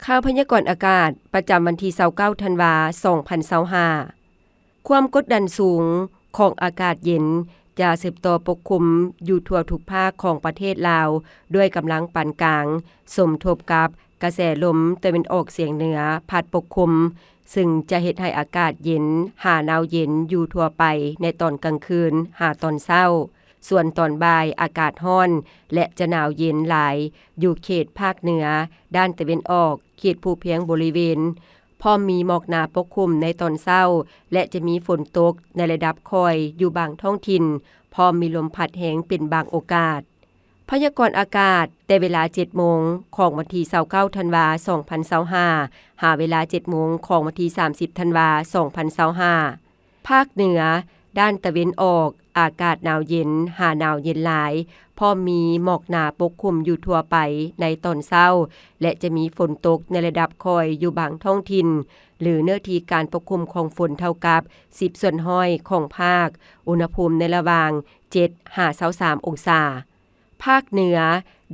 ຂ່າວພະຍາກອນອາກາດ ປະຈຳວັນທີຊາວເກົ້າ ທັນວາ ສອງພັນຊາວຫ້າ. ຄວາມກົດດັນສູງຂອງອາກາດເຢັນຈະສືບຕໍ່ປົກຄຸມຢູ່ທົ່ວທຸກພາກຂອງປະເທດລາວ ດ້ວຍກຳລັງປານກາງ ສົມທົບກັບກະແສລົມຕາເວັນອອກສຽງເໜືອພັດປົກຄຸມ, ຊຶ່ງຈະເຮັດໃຫ້ອາກາດເຢັນຫາໜາວເຢັນຢູ່ທົ່ວໄປໃນຕອນກາງຄືນຫາຕອນເຊົ້າ. ສ່ວນຕອນບ່າຍອາກາດຮ້ອນ ແລະ ຈະໜາວເຢັນຫຼາຍຢູ່ເຂດພາກເໜືອດ້ານຕາເວັນອອກ, ເຂດພູພຽງບໍລິເວນ ພ້ອມມີໝອກໜາປົກຄຸມໃນຕອນເຊົ້າ ແລະ ຈະມີຝົນຕົກໃນລະດັບຄ່ອຍຢູ່ບາງທ້ອງຖິ່ນ, ພ້ອມມີລົມພັດແຮງເປັນບາງໂອກາດ. ພະຍາກອນອາກາດແຕ່ເວລາເຈັດໂມງຂອງວັນທີຊາວເກົ້າ ທັນວາ ສອງພັນຊາວຫ້າ ຫາເວລາເຈັດໂມງຂອງວັນທີສາມສິບ ທັນວາ ສອງພັນຊາວຫ້າ. ພາກເໜືອ ດ້ານຕາເວັນອອກ ອາກາດໜາວເຢັນຫາໜາວເຢັນຫຼາຍ, ພ້ອມມີໝອກໜາປົກຄຸມຢູ່ທົ່ວໄປໃນຕອນເຊົ້າ ແລະ ຈະມີຝົນຕົກໃນລະດັບຄ່ອຍຢູ່ບາງທ້ອງຖິ່ນ ຫຼື ເນື້ອທີ່ການປົກຄຸມຂອງຝົນເທົ່າກັບສິບສ່ວນຮ້ອຍຂອງພາກ, ອຸນຫະພູມໃນລະຫວ່າງເຈັດຫາຊາວສາມອົງສາ. ພາກເໜືອ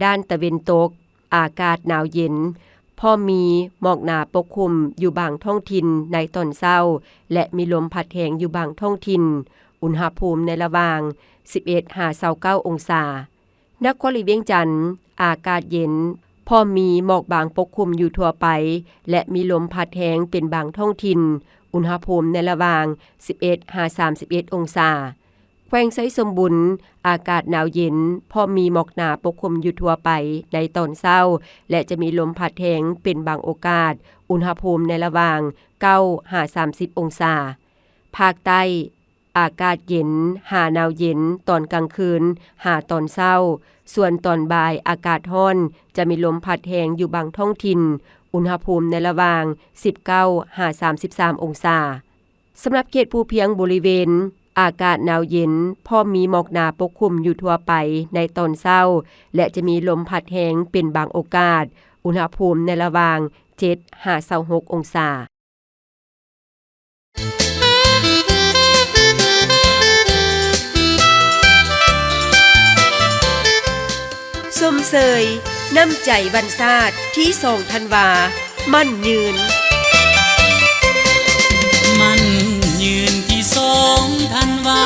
ດ້ານຕາເວັນຕົກ ອາກາດໜາວເຢັນ, ພ້ອມມີໝອກໜາປົກຄຸມຢູ່ບາງທ້ອງຖິ່ນໃນຕອນເຊົ້າ ແລະ ມີລົມພັດແຮງຢູ່ບາງທ້ອງຖິ່ນ, ອຸນຫະພູມໃນລະຫວ່າງສິບເອັດຫາຊາວເກົ້າອົງສາ. ນະຄອນຫຼວງວຽງຈັນ ອາກາດເຢັນ, ພ້ອມມີໝອກບາງປົກຄຸມຢູ່ທົ່ວໄປ ແລະ ມີລົມພັດແຮງເປັນບາງທ້ອງຖິ່ນ, ອຸນຫະພູມໃນລະຫວ່າງສິບເອັດຫາສາມສິບເອັດອົງສາ. ແຂວງໄຊສົມບູນ ອາກາດໜາວເຢັນ, ພ້ອມມີໝອກໜາປົກຄຸມຢູ່ທົ່ວໄປໃນຕອນເຊົ້າ ແລະ ຈະມີລົມພັດແຮງເປັນບາງໂອກາດ, ອຸນຫະພູມໃນລະຫວ່າງເກົ້າຫາສາມສິບອົງສາ. ພາກໃຕ້ ອາກາດເຢັນຫາໜາວເຢັນຕອນກາງຄືນຫາຕອນເຊົ້າ, ສ່ວນຕອນບ່າຍອາກາດຮ້ອນ, ຈະມີລົມພັດແຮງຢູ່ບາງທ້ອງຖິ່ນ, ອຸນຫະພູມໃນລະຫວ່າງສິບເກົ້າຫາສາມສິບສາມອົງສາ. ສຳລັບເຂດພູພຽງບໍລິເວນ ອາກາດໜາວເຢັນ, ພ້ອມມີໝອກໜາປົກຄຸມຢູ່ທົ່ວໄປໃນຕອນເຊົ້າ ແລະ ຈະມີລົມພັດແຮງເປັນບາງໂອກາດ, ອຸນຫະພູມໃນລະຫວ່າງເຈັດຫາຊາວຫົກອົງສາ. ຊົມເຊີຍນ້ຳໃຈວັນຊາດທີສອງທັນວາ ໝັ້ນຍືນ. ໝັ້ນຍືນທີສອງທັນວາ